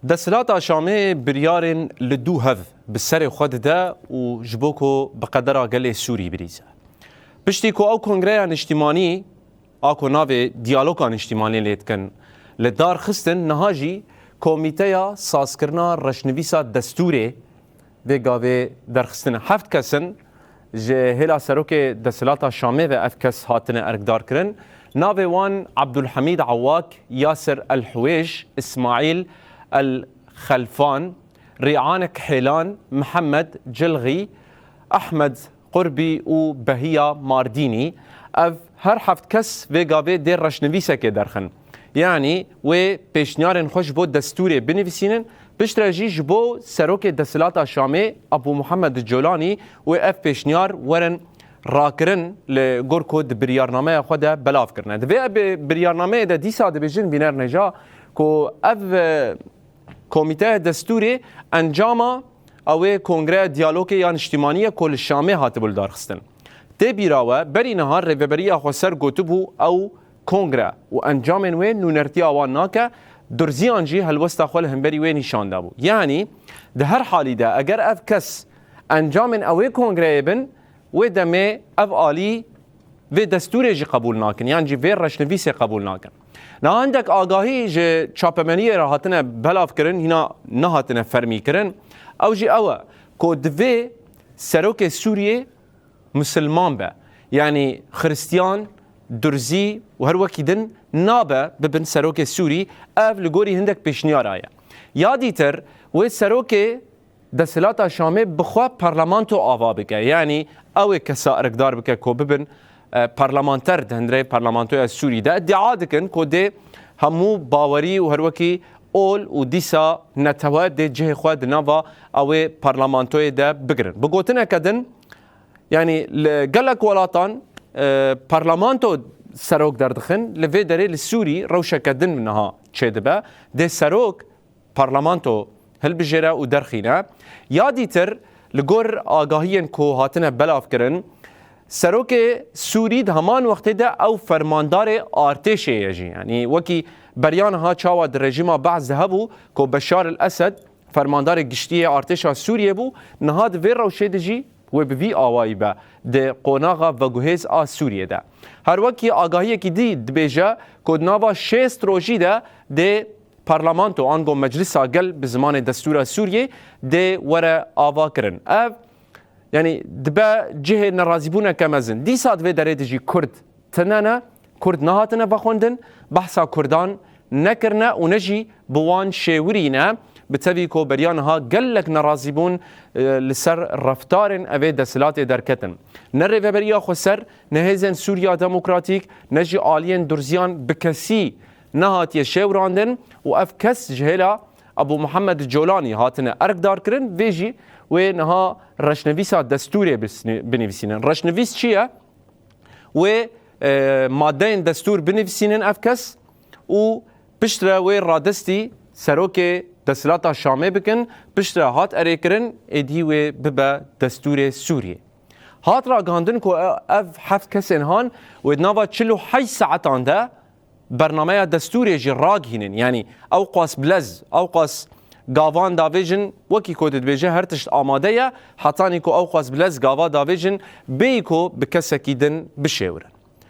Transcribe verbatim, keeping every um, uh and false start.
Desthilata Şamê biryarên li dû hev bi serê xwe dide û ji bo ku bi qedera gelê Sûrî birîze. Piştî ku ew kongreya niştîmanî, a ku navê diyaloga niştîmanî lê dikin, li dar xistin, niha jî Komîteya Sazkirina Reşnivîsa Destûrê vê gavê derxistine. Heft kes in ji hêla serokê Desthilata Şamê ve ev kes hatine erkdarkirin. Navê wan Abdulhamîd Awak, Yasir El Huwêj, Îsmaîl El Xelfan, Rîanek Hêlan, Mihemed Cilxî, Ehmed Qurbî û Behiya Mardînî. Ev her heft kes vê gavê dê reşnivîsekê derxin. Yanî wê pêşniyarên xwe ji bo destûrê binivîsînin, piştre jî ji bo serokê Desthilata Şamê Abu Muhammed Colanî wê ev pêşniyar werin rakirin, li gor ku di biryarnameya xwe de belav kirine. Di vê bi-, biryarnameyê de dîsa dibêjin bîner neja ku ev, e, Komîteya Destûrê encama ew ê Kongreya Diyalogê ya Niştîmanî ye ku li Şamê hatibû lidarxistin. Tê bîra we, berî niha Rêveberiya Xweser gotibû ew kongre û encamên wê nûnertiya wan nake, Durziyan jî helwesta xwe li hemberî wê nîşan dabû. Yanî di her halî de eger ev kes encamên ew ê kongreyê bin, wê demê ev alî vê destûrê jî qebûl nakin, yan jî vê reşnivîsê qebûl nakin. Niha hindek agahî ji çapemeniyê re hatine belavkirin, hîna nehatine fermîkirin. Ew jî ew e ku divê serokê Sûriyê misilman be. Yanî xiristiyan, durzî û her wekî din nabe bibin serokê Sûrî, ev li gorî hindek pêşniyara ye. Ya dîtir, wê serokê Desthilata Şamê bi xwe parlamento ava bike. Yanî ew ê kesa erkdar bike ku bibin, e, parlamenter di hundirê parlamentoya Sûrî de. Îdia dikin ku dê hemû bawerî û her wekî ol û dîsa netewe dê cihê xwe di nava ew ê parlamentoyê de bigirin. Bi gotineke din, yanî li gelek welatan, e, parlamento serok derdixin, li vê derê li Sûrî rewşeke din niha çêdibe. Dê serok parlamento hilbijêre û derxîne. Ya dîtir, li gor agahiyên ku hatine belavkirin, serokê Sûrî di heman wextê de ew fermandarê artêşê ye jî. Yanî wekî beriya niha çawa di rejîma Be'z de hebû ku Beşar el Esed fermandarê giştî yê artêşa Sûriyê bû, niha di vê rewşê de jî wê bi vî awayî be di qonaxa veguhêz a Sûriyê de. Her wekî agahiyekî dî dibêje ku di nava şêst rojî de dê parlamento, ango Meclisa Gel bi zimanê destûra Sûriyê, dê were avakirin. Ev, yanî dibe cihê nerazîbûneke mezin. Dîsa di vê derê de jî Kurd tune ne, Kurd nehatine vexwendin, behsa Kurdan nekirine û ne jî bi wan şêwirî ne, bi tevî ku beriya niha gelek nerazîbûn, e, li ser reftarên evê desthilatê derketin. Ne Rêveberiya Xweser, ne Hêzên Sûriya Demokratîk, ne jî aliyên durziyan bi kesî nehatiye şêwirandin û ev kes ji hêla Abu Muhammed Colanî hatine erkdarkirin, vê jî wê niha reşnivîsa destûrê bisni-, binivîsînin. Reşnivîs çi ye? Wê, e, madeyên destûr binivîsînin ev kes û piştre wê radestî serokê Desthilata Şamê bikin, piştre hat erêkirin, êdî wê bibe destûrê Sûriyê. Hat ragihandin ku e-, ev heft kesên han wê di nava çil û heşt saetan de bernameya destûrê jî ragihînin. Yanî ew qas bilez, ew qas gavan davêjin, wekî ku dibêje her tişt amade ye, hetanî ku ew qas bilez gava davêjin, bêyî ku bi kesekî din bişêwirin.